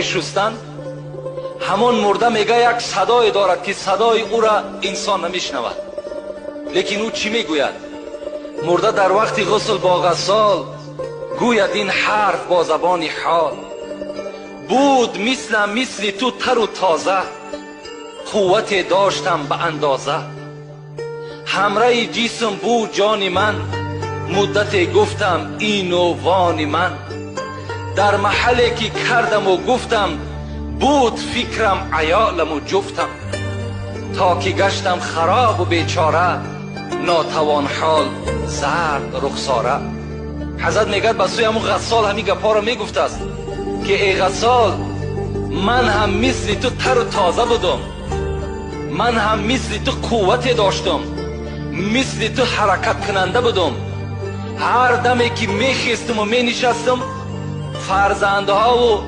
شستن، همان مرده میگه یک صدای دارد که صدای او را انسان نمیشنود. لیکن او چی میگوید؟ مرده در وقت غسل با غسال گوید این حرف با زبان حال: بود مثل تو تر و تازه، قوت داشتم به اندازه. همراه جسم بود جان من، مدت گفتم این و وان من. در محلی که کردم و گفتم، بود فکرم عیالم و جفتم. تا که گشتم خراب و بیچاره، ناتوان حال زرد رخساره. حضرت میگه به سوی همون غسال همین گپا را میگفت است که ای غسال، من هم مثل تو تر و تازه بودم، من هم مثل تو قوت داشتم، مثل تو حرکت کننده بودم. هر دمی که میخستم و مینشستم، فرزندها و